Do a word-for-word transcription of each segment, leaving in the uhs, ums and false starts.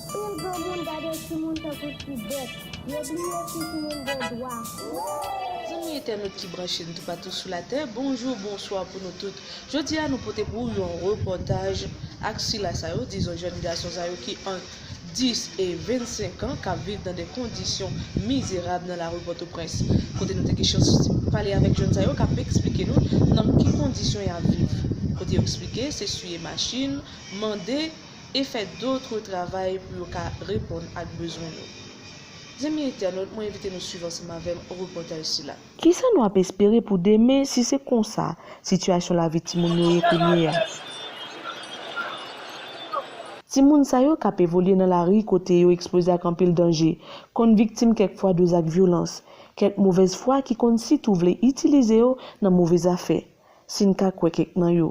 Anpil granmoun gade timoun tankou ti bèt. Yo bliye si timoun gen dwa. Zanmi entènot ki branche n toupatou sou latè, bonjou, bonswa pou nou tout. Jodi a, nou pote pou ou yon repòtaj ak sila sa yo, dizon jèn gason sa yo ki ant dis e vennsenk an k ap viv nan de kondisyon mizerab nan lari Pòtoprens. Kote nou te gen chans pale avèk jèn sa yo k ap eksplike nou nan ki kondisyon y ap viv. Kote yo eksplike, se siye machin, mande e fè dòt travay pou yo ka reponn ak bezwen yo. Zanmi entènot, mwen envite nou swiv ansanm avè m repòtaj sila. Kisa nou ap espere pou demen si se konsa sitiyasyon lavi timoun yo ye kounye a? Timoun sa yo k ap evolye nan lari kote yo ekspoze ak anpil danje, konn viktim kèk fwa de zak vyolans, kèk movèz fwa ki konn sitou vle itilize yo nan move zafè, si n ka kwè kèk nan yo.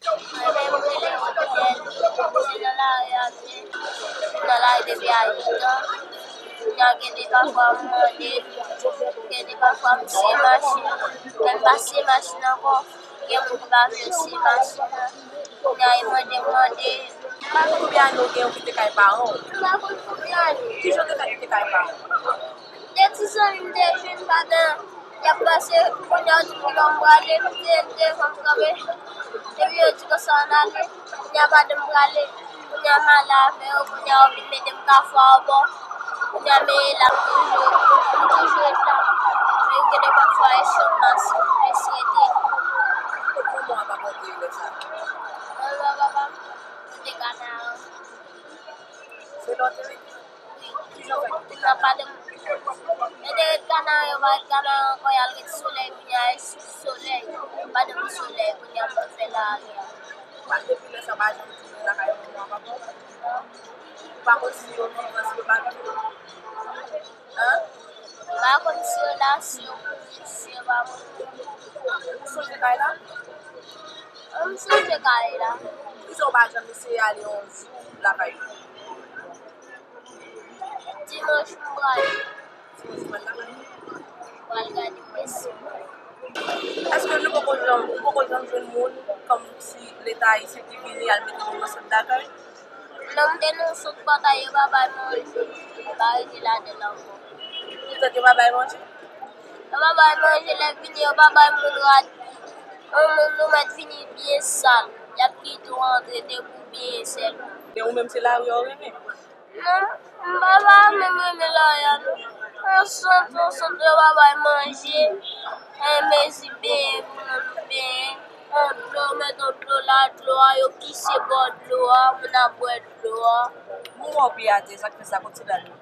Mwen menm, m rele Odinèl, m nan lari a byen. M nan lari depi a uit an. Kounye a, gen de pafwa m mande, gen de pafwa m siye machin, men m pa siye machin ankò. Gen moun ki pa vle siye machin nan. Kounye a, e mande, m mande. M pa konn konbyen ane w gen ou kite kay paran w. M pa konn konbyen ane. Kijan w te fè kite kay paran w? De ti zanmi m te jwenn pandan y ap pase, kounye a yo di m kilè m prale, m te, m te fè m kanpe. Epi yo di konsa ann ale, kounye a pandan m prale, kounye a m ale avè yo, kounye a yo vin mete m kafou abò, kounye a men la m toujou, m toujou ret la. Men gen de pafwa e chòk m ap eseye te. Kot manman w ak papa w te ye lè sa a? Manman papa m, yo te Kanaran. Se la w te rete? Wi. Kijan w fè kite Kanaran? Yo te ret Kanaran, yo pa ret Kanaran ankò, y al ret Solèy, kounye a e sou Solèy. Pa de pou Solèy, kounye a pou fè lari a. Pa depi lè sa w pa janm tounen lakay manman w ak papa w? Ou pa konn si yo vivan, si yo pa vivan? Anh? M pa konn si yo la, si yo mouri, si yo pa mouri. Ou sonje kay la? An, m sonje kay la. Poukisa w pa janm eseye ale yon jou lakay ou? Dimanch m prale. Dimanch ou pral lakay ou? M pral gade mesye. Èske nou poko janm, ou poko janm jwenn moun kòmsi Leta ayisyen ki vini al mete nou nan sant dakèy? Non, m te nan sant batay, yo pa bay manje. M pa rete ladan l ankò. Poutèt yo pa bay manje? Yo pa bay manje, lè vini, yo pa bay moun rad. Yon moun nou mèt vini byen sal. Y ap kite w antre depi w byen sèlman. Men ou menm se lari a w renmen? Non, m pa, pa menm renmen lari a non. Yon sant, yon sant yo pa bay manje, yon mezi benyen pou moun benyen, yon dlo, mèt yon dlo la, dlo a, yo kise bò dlo a, moun ap bwè dlo a. Ou wè w pye atè, sa k fè sa, kot se dal yo?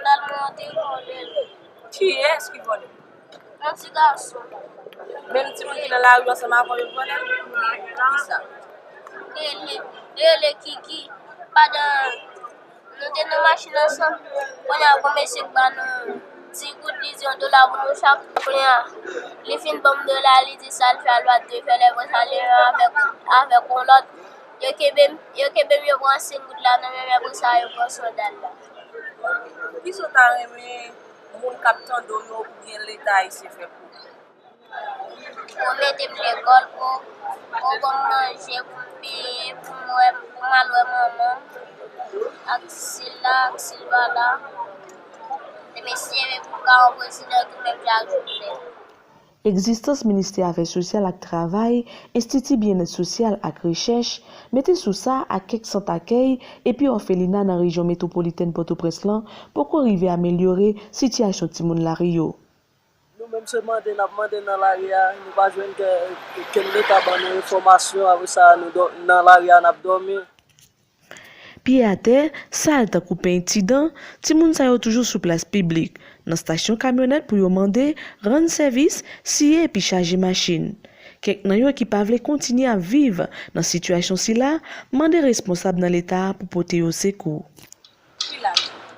Dal mwen te vòlè l. Kiyès ki vòlè l? Yon ti gason. Menm timoun ki nan lari ansanm avè w, yo vòlè l? Poukisa? Rele, rele Kiki. Pandan nou te nan machin ansanm, kounye a gon mesye k ba nou di goud, li di yon dola pou nou chak. Kounye a, li fin ban m dola, li di sa l fè a, l pa t dwe fè l, apre sa, li menm avèk, avèk yon lòt. Yo kenbe m, yo kenbe m, yo pran senk goud la nan men m, apre sa, yo pran sandal la. Kisa w ta renmen moun k ap tande w yo oubyen Leta ayisyen fè pou ou? Pou mete m lekòl, pou, pou ban m manje, pou m benyen, pou m wè, pou m al wè manman m, ak sila, ak sila la. Demen si Dye vle, pou m ka yon prezidan ki menm jan ak Jovenel. Egzistans Ministè Afè Sosyal ak Travay, Enstiti Byennèt Sosyal ak Rechèch, mete sou sa ak kèk sant akèy epi òfelina nan rejyon metwopolitèn Pòtoprens lan poko rive amelyore sitiyasyon timoun lari yo. Nou menm se mande n ap mande nan lari a, nou pa jwenn ke, ke Leta ban nou enfòmasyon, apre sa nou dò-, nan lari a n ap dòmi. Pye atè, sal tankou peny ti dan, timoun sa yo toujou sou plas piblik, nan stasyon kamyonèt pou yo mande, rann sèvis, siye epi chaje machin. Kèk nan yo ki pa vle kontinye ap viv nan sitiyasyon sila, mande responsab nan Leta pou pote yo sekou. Ki laj ou?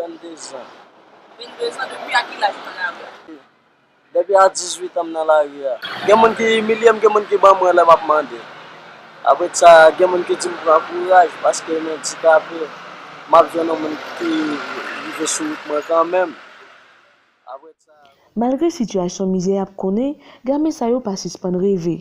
Vennde zan. Vennde zan, depi a ki laj ou nan lari a? Depi a dizuit an m nan lari a. Gen moun ki imilye m, gen moun ki ban m rèl lè m ap mande. Apre sa, gen moun ki di m pran kouraj, paske m andikape, m ap jwenn yon moun ki rive sou wout mwen kanmenm. Apre sa. Malgre sitiyasyon mizè y ap konnen, gamin sa yo pa sispann reve.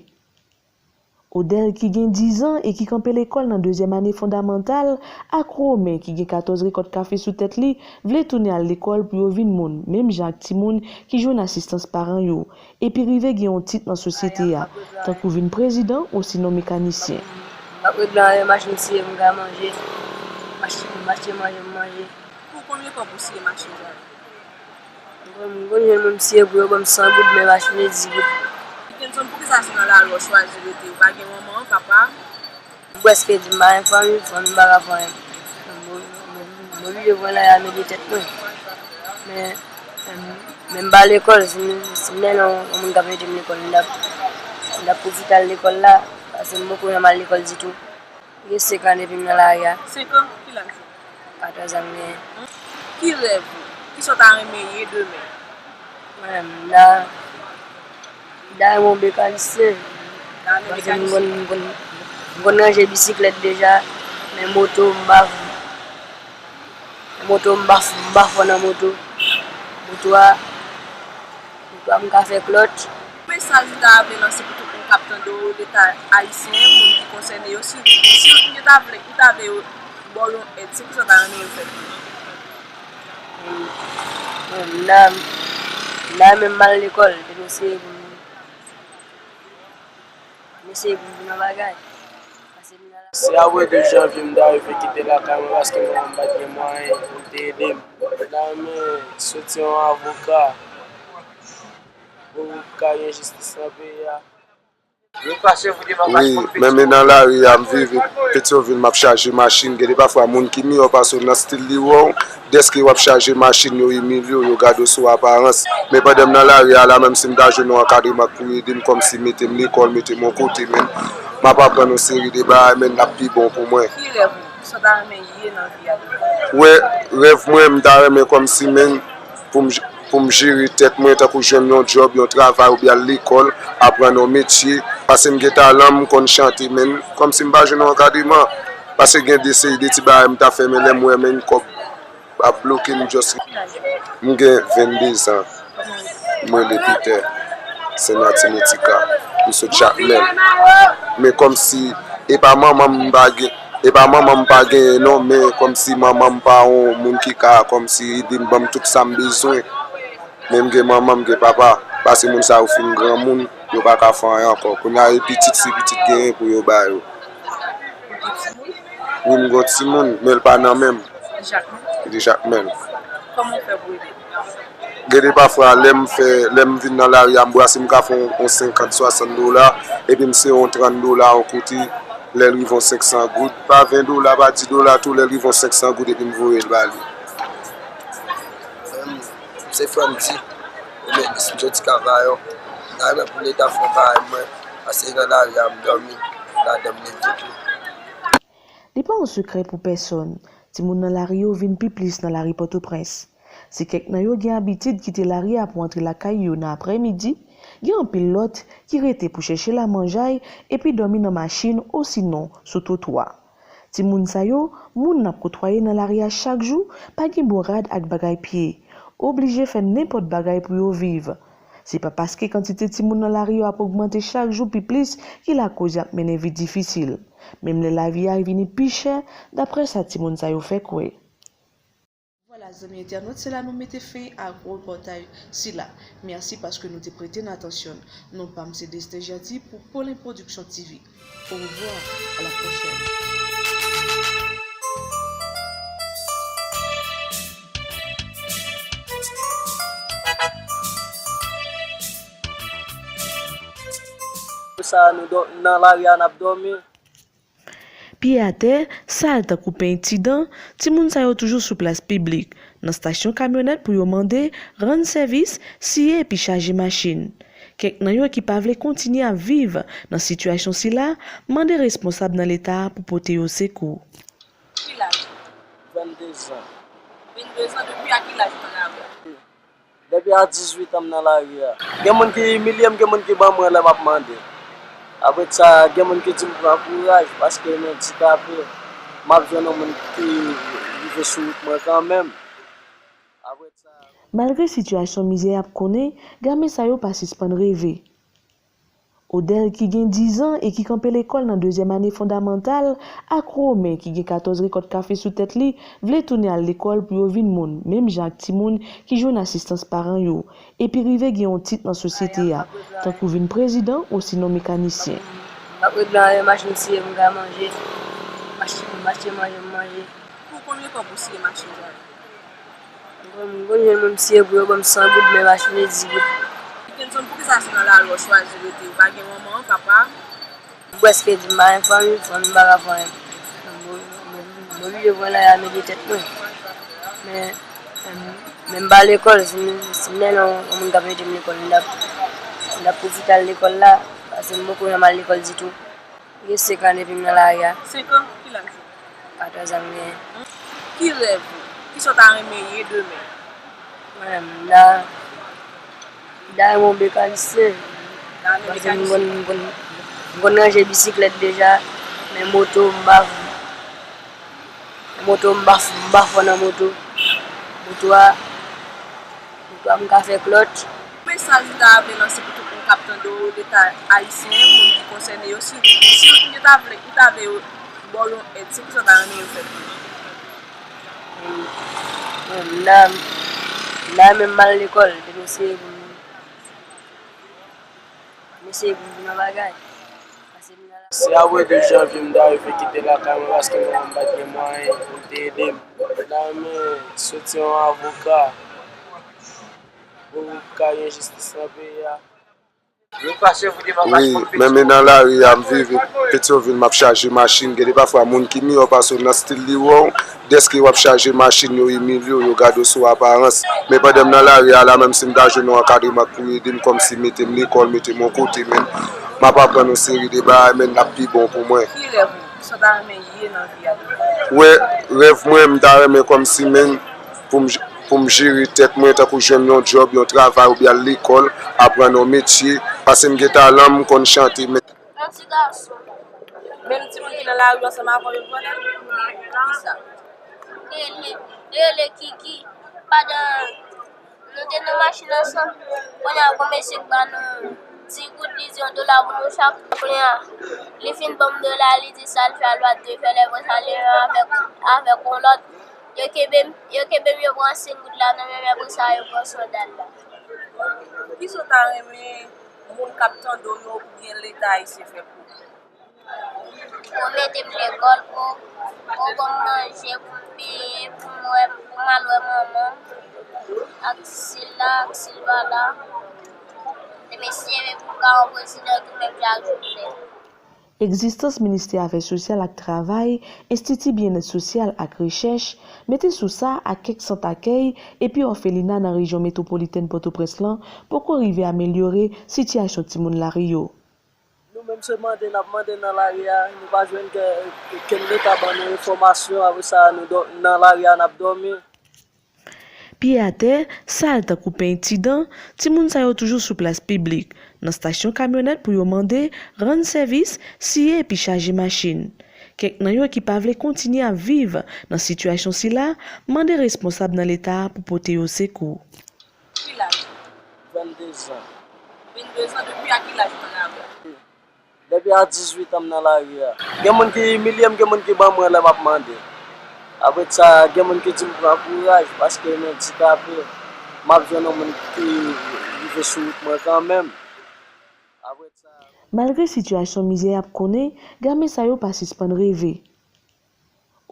Odèl ki gen diz an e ki kanpe lekòl nan dezyèm ane fondamantal, ak Romen ki gen katòz rekòt kafe sou tèt li, vle tounen al lekòl pou yo vin moun, menm jan ak timoun ki jwenn asistans paran yo, epi rive gen yon tit nan sosyete a, tankou vin prezidan osinon mekanisyen. M ap regle anyen, machin siye m ka manje, mache, mache manje m manje. Pou konbyen tan pou siye machin sa? M konn, m konn jwenn moun siye pou yo ban m san goud, men machin e di goud. Kenson, poukisa se nan lari w chwazi rete? Ou pa gen manman, papa? M prèske di m pa gen fanmi, fanmi m pa ka fè anyen. M, m, m, m oblije pran lari a mete tèt mwen. Men, men, men m pa lekòl, si m, si m te gen yon, yon moun k ap mete m lekòl, m t ap, m t ap pwofite al lekòl la, paske m poko janm al lekòl ditou. Gen senk an depi m nan lari a. Senk an? Ki laj ou? Katòz an m genyen. Ki rèv ou? Kisa w ta renmen ye demen? Mwen menm, m ta, m ta renmen yon mekanisyen. Paske m konn, m konn, m konn ranje bisiklèt deja, men moto, m pa, moto, m pa, m pa fò nan moto. Moto a, Poukwa m ka fè klòt? Mesaj ou ta vle lanse pou tout moun k ap tande w, Leta ayisyen, moun ki konsène yo, si, si yo ta vle, ou ta vle yo ba w yon èd, se kisa w ta renmen yo fè pou ou? Mwen, mwen, m ta, m ta renmen m al lekòl, epi m eseye pou m, m eseye pou m vin yon bagay. Pase m nan Se apre de janvye m ta rive kite lakay mwen paske manman m pa t gen mwayen pou l te ede m. M ta renmen soti yon avoka pou ka gen jistis nan peyi a. Wi, men, men nan lari a, m viv Petyonvil, m ap chaje machin. Gen de pafwa, moun ki miyò pase w nan stil li wè w, dèske w ap chaje machin, yo imilye w, yo gade w sou aparans. Men pandan m nan lari a la, menm si m ta jwenn yon ankadreman k pou ede m, kòmsi mete m lekòl, mete m yon kote, men m ap aprann yon seri de bagay, men l ap pi bon pou mwen. Ki rèv ou? Sa w ta renmen ye nan vi a demen? Wè, rèv mwen, m ta renmen kòmsi, men, pou m, pou m jere tèt mwen, tankou jwenn yon djòb, yon travay, oubyen al lekòl, aprann yon metye. Paske m gen talan, m konn chante, men kòmsi m pa jwenn yon ankadreman. Paske gen de seri de ti bagay m ta fè, men lè m wè, men kòb ap bloke m, just. M gen vennde zan. M rele Peter, Sen Matinetika. M sot Jakmèl. Men kòmsi, e pa manman m pa gen, e pa manman m pa genyen non, men kòmsi manman m pa yon moun ki ka kòmsi ede m, ban m tout sa m bezwen. Men m gen manman, m gen papa. Paske moun sa yo fin granmoun, yo pa ka fè anyen ankò. Kounye a, e pitit, si pitit genyen pou yo ba yo. Wi, m gen yon timoun, men l pa nan men m. Jakmèl. Li Jakmèl. Kòman w fè pou ede? Gen de pafwa, lè m fè, lè m vin nan lari a, m brase, m ka fè yon, yon senkant, swasant dola, epi m sere yon trant dola yon kote, lè l rive yon senk san goud, pa ven dola, pa dis dola tou, lè l rive yon senk san goud, epi m voye l ba li. Menm, se Frandy, oubyen Jodi Kavayon. M ta renmen pou Leta fè yon bagay mwen, paske nan lari a, m dòmi, ladan m leve tou. Li pa yon sekrè pou pèsonn, timoun nan lari yo vin pi plis nan lari Pòtoprens. Si kèk nan yo gen abitid kite lari a pou antre lakay yo nan aprèmidi, gen anpil lòt ki rete pou chèche lamanjay epi dòmi nan machin osinon sou twotwa. Timoun sa yo, moun n ap kotwaye nan lari a chak jou, pa gen bon rad ak bagay pye, oblije fè nenpòt bagay pou yo viv. Se pa paske kantite timoun nan lari yo ap ogmante chak jou pi plis ki lakoz y ap mennen vi difisil, menm lè lavi a vini pi chè, daprè sa timoun sa yo fè kwè. Vwala, zanmi entènot, se la nou mete fen ak repòtaj sila. Mèsi paske nou te prete n atansyon. Non pa m se Destin Jeanty pou Polin Production T V. Au revoir, à la prochaine. Sa nou dò-, nan lari a n ap dòmi. Pye atè, sal tankou peny tidan, timoun sa yo toujou sou plas piblik, nan stasyon kamyonèt pou yo mande, rann sèvis, siye epi chaje machin. Kèk nan yo ki pa vle kontinye ap viv nan sitiyasyon sila, mande responsab nan Leta a pou pote yo sekou. Ki laj ou? Vennde zan. Vennde zan, depi a ki laj ou t nan lari a? Depi a dizuit an m nan lari a. Gen moun ki imilye m, gen moun ki ban m rèl lè m ap mande. Apre sa, gen moun ki di m pran kouraj, paske m andikape. M ap jwenn yon moun ki rive sou wout mwen kanmenm. Apre sa. Malgre sitiyasyon mizè y ap konnen, gamin sa yo pa sispann reve. Odèl ki gen diz an e ki kanpe lekòl nan dezyèm ane fondamantal, ak Romen ki gen katòz rekòt kafe sou tèt li, vle tounen al lekòl pou yo vin moun, menm jan ak timoun ki jwenn asistans paran yo, epi rive gen yon tit nan sosyete a, tankou vin prezidan osinon mekanisyen. M ap regle anyen, machin siye pou m ka manje. Mache, mache manje, m manje. Pou konbyen tan pou siye machin sa yo? M konn, m konn jwenn moun m siye pou yo ban m san goud, men machin e dis goud. Kenson, poukisa se nan lari w chwazi rete? Ou pa gen manman, papa? M prèske di m pa gen fanmi, fanmi m pa ka fè anyen. M, m, m oblije pran lari a mete tèt mwen. Men, men, men m pa lekòl, si m, si m te gen yon, yon moun k ap mete m lekòl, m t ap, m t ap pwofite al lekòl la, paske m poko janm al lekòl ditou. Gen senk an depi m nan lari a. Senk an? Ki laj ou? Katòz an m genyen. Ki rèv ou? Kisa w ta renmen ye demen? Mwen menm, m ta, m ta renmen yon mekanisyen. Paske m konn, m konn, m konn ranje bisiklèt deja, men moto, m pa, moto, m pa, m pa fò nan moto. Moto a, Poukwa m ka fè klòt? Mesaj ou ta vle lanse pou tout moun k ap tande w, Leta ayisyen, moun ki konsène yo, si, si yo ta vle, yo ta vle ba w yon èd, se kisa w ta renmen yo fè pou ou? Mwen, mwen, m ta, m ta renmen m al lekòl, pou m eseye pou m, m eseye pou m vin yon bagay. Pase m nan Se apre de janvye m ta rive kite lakay mwen paske manman m pa t gen mwayen pou l te ede m. M ta renmen soti yon avoka pou ka gen jistis nan peyi a. Wi, men, men nan lari a, m viv Petyonvil, m ap chaje machin. Gen de pafwa, moun ki miyò pase w nan stil li wè w, dèske w ap chaje machin, yo imilye w, yo gade w sou aparans. Men pandan m nan lari a la, menm si m ta jwenn yon ankadreman k pou ede m, kòmsi mete m lekòl, mete m yon kote, men m ap aprann yon seri de bagay, men l ap pi bon pou mwen. Ki rèv ou? Sa w ta renmen ye nan vi a demen? Wè, rèv mwen, m ta renmen kòmsi, men, pou m, pou m jere tèt mwen, tankou jwenn yon djòb, yon travay, oubyen al lekòl, aprann yon metye, paske m gen talan, m konn chante, men. Yon ti gason. Menm timoun ki nan lari ansanm avè w, yo vòlè l? Kisa? Rele, rele Kiki. Pandan nou te nan machin ansanm, kounye a, gon mesye k ba nou dis goud, li di yon dola pou nou chak. Kounye a, li fin ban m dola, li di sa l fè, l pa t dwe fè, lè konsa, li menm avèk, avèk yon lòt. Yo kenbe m, yo kenbe m, yo pran senk goud la nan men m, apre sa, yo pran sandal la. Kisa w ta renmen moun k ap tande w yo oubyen Leta ayisyen fè pou ou? Pou mete m lekòl, pou, pou ban m manje, pou m peye, pou m wè, pou m al wè manman m, ak sila, ak silva la. Mesye, pou m ka yon prezidan ki menm jan ak Jovenel. Egzistans Ministè Afè Sosyal ak Travay, Enstiti Byennèt Sosyal ak Rechèch, mete sou sa ak kèk sant akèy epi òfelina nan rejyon metwopolitèn Pòtoprens lan poko rive amelyore sitiyasyon timoun lari yo. Nou menm se mande n ap mande nan lari a, nou pa jwenn ke, ke Leta ban nou enfòmasyon, apre sa nou dò-, nan lari a n ap dòmi. Pye atè, sal tankou peny ti dan, timoun sa yo toujou sou plas piblik, nan estasyon kamyonèt pou yo mande, rann sèvis, siye epi chaje machin. Kèk nan yo ki pa vle kontinye ap viv nan sitiyasyon sila, mande responsab nan Leta a pou pote yo sekou. Ki laj ou? Vennde zan. Vennde zan, depi a ki laj ou nan lari a? Depi a dizuit an m nan lari a. Gen moun ki imilye m, gen moun ki ban mwen lè m ap mande. Apre sa, gen moun ki di m pran kouraj, paske m andikape. M ap jwenn yon moun ki rive sou wout mwen kanmenm. Apre sa. Malgre sitiyasyon mizè y ap konnen, gamin sa yo pa sispann reve.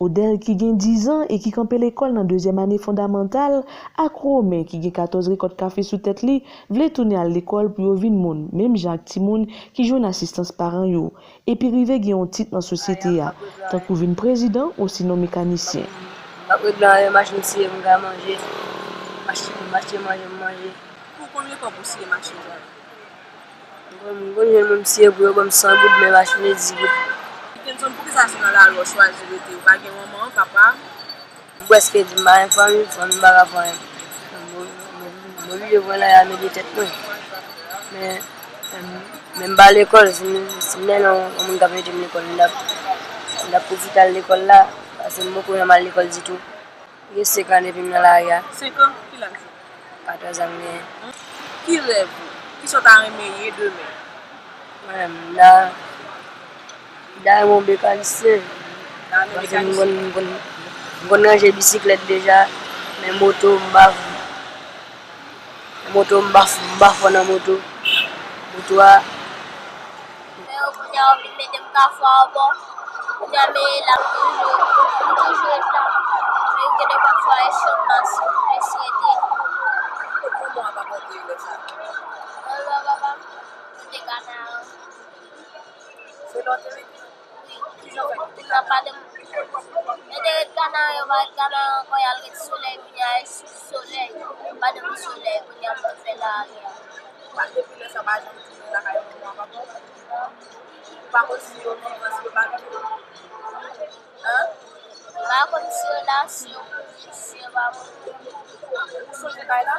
Odèl ki gen diz an e ki kanpe lekòl nan dezyèm ane fondamantal, ak Romen ki gen katòz rekòt kafe sou tèt li, vle tounen al lekòl pou yo vin moun, menm jan ak timoun ki jwenn asistans paran yo, epi rive gen yon tit nan sosyete a, tankou vin prezidan osinon mekanisyen. M ap regle anyen, machin siye pou m ka manje. Mache, mache manje, m manje. Pou konbyen tan pou siye machin sa yo? M konn, m konn jwenn moun m siye pou yo ban m san goud, men machin e dis goud. Kenson, poukisa se nan lari w chwazi rete? Ou pa gen manman, papa? M prèske di m pa gen fanmi, fanmi m pa ka fè anyen. M, m, m oblije pran lari a mete tèt mwen. Men, men, men m pa lekòl, si m, si m te gen yon, yon moun k ap mete m lekòl, m t ap, m t ap pwofite al lekòl la, paske m poko janm al lekòl ditou. Gen senk an depi m nan lari a. Senk an? Ki laj ou? Katòz an m genyen. Ki rèv ou? Kisa w ta renmen ye demen? Mwen menm, m ta, m ta renmen yon mekanisyen. Paske m konn, m konn, m konn ranje bisiklèt deja, men moto, m pa, moto, m pa, m pa fò nan moto. Moto a. Men yo kounye a, yo vin mete m kafou a bò. Kounye a, men la, m toujou, m toujou ret la. Men gen de pafwa, e chòk mas, plis rete. Kòman w ap rakonte lè sa? Mwen, mwen, papa, m te Kanaran. Se lè w te rete? Wi. Kijan w fè kite Kanaran? Yo te ret Kanaran, yo pa ret Kanaran ankò, y al ret Solèy, kounye a, e sou Solèy. Pandan m Solèy, kounye a, m te fè lari a. Depi lè sa, w pa janm tounen lakay manman w, papa w? Ou pa konn si yo vivan, si yo pa vivan? Hein? M pa konn si yo la, si yo mouri, si yo pa mouri. Ou sonje kay la?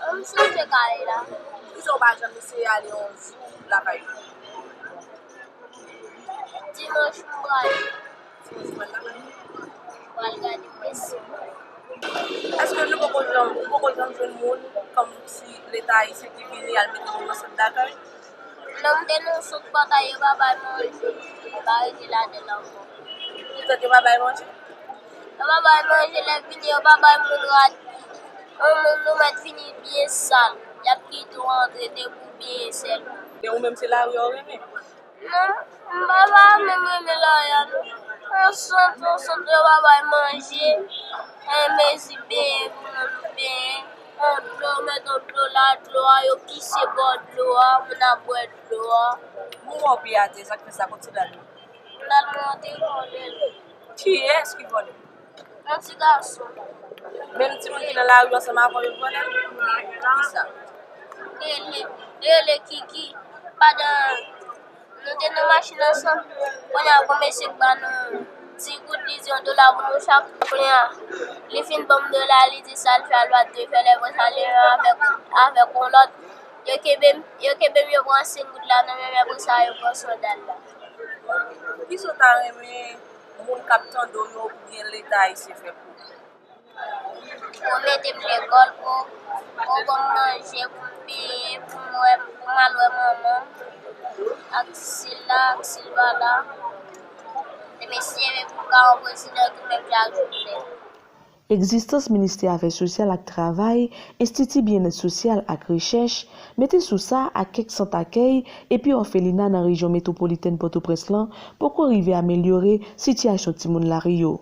An, m sonje kay la. Poukisa w pa janm eseye ale yon jou lakay ou? Dimanch m pral. Dimanch ou pral lakay ou? M pral gade mesye. Èske nou poko janm, ou poko janm jwenn moun kòmsi Leta ayisyen ki vini al mete nou nan sant dakèy? Non, m te nan sant dakèy, yo pa bay manje. M pa rete ladan l ankò. Poutèt yo pa bay manje? Yo pa bay manje, lè vini, yo pa bay moun rad. Yon moun nou mèt vini byen sal. Y ap kite w antre depi w byen sèlman. Men ou menm se lari a w renmen? Non, m pa, pa menm renmen lari a, non. Yon sant, yon sant, yo pa bay manje. Yon mezi benyen pou moun benyen. Yon dlo, met yon dlo la, dlo a, yo pise bò dlo a, moun ap bwè dlo a. Moun wè w pye atè, sa k fè sa, kot se dal? Dal mwen te vòlè l. Kiyès ki vòlè l? Yon ti gason. Menm timoun ki nan lari ansanm avè w, yo t vòlè l? Kisa? Rele, rele Kiki. Pandan nou te nan machin ansanm, kounye a, gon mesye k ba nou dis goud, li di yon dola pou nou chak. Kounye a, li fin ban m dola, li di sa l fè, l pa t dwe fè l, apre sa, li menm avèk, avèk yon lòt. Yo kenbe m, yo kenbe m, yo pran senk goud la nan men m, apre sa, yo pran sandal la. Kisa w ta renmen moun k ap tande w yo oubyen Leta ayisyen fè pou ou? Pou mete m lekòl, pou, pou ban m manje, pou m benyen, pou m wè, pou m al wè manman m, ak sila, ak sila la. Demen si Dye vle pou m ka yon prezidan ki menm jan ak Jovenel. Egzistans Ministè Afè Sosyal ak Travay, Enstiti Byennèt Sosyal ak Rechèch, mete sou sa ak kèk sant akèy epi òfelina nan rejyon metwopolitèn Pòtoprens lan poko rive amelyore sitiyasyon timoun lari yo.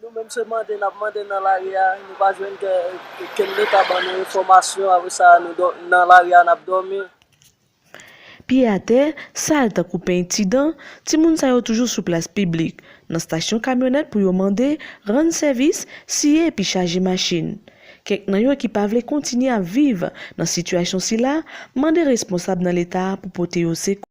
Nou menm se mande n ap mande nan lari a, nou pa jwenn ke, ke Leta ban nou enfòmasyon, apre sa nou dò-, nan lari a n ap dòmi. Pye atè, sal tankou peny ti dan, timoun sa yo toujou sou plas piblik, nan stasyon kamyonèt pou yo mande, rann sèvis, siye epi chaje machin. Kèk nan yo ki pa vle kontinye ap viv nan sitiyasyon sila, mande responsab nan Leta pou pote yo sekou.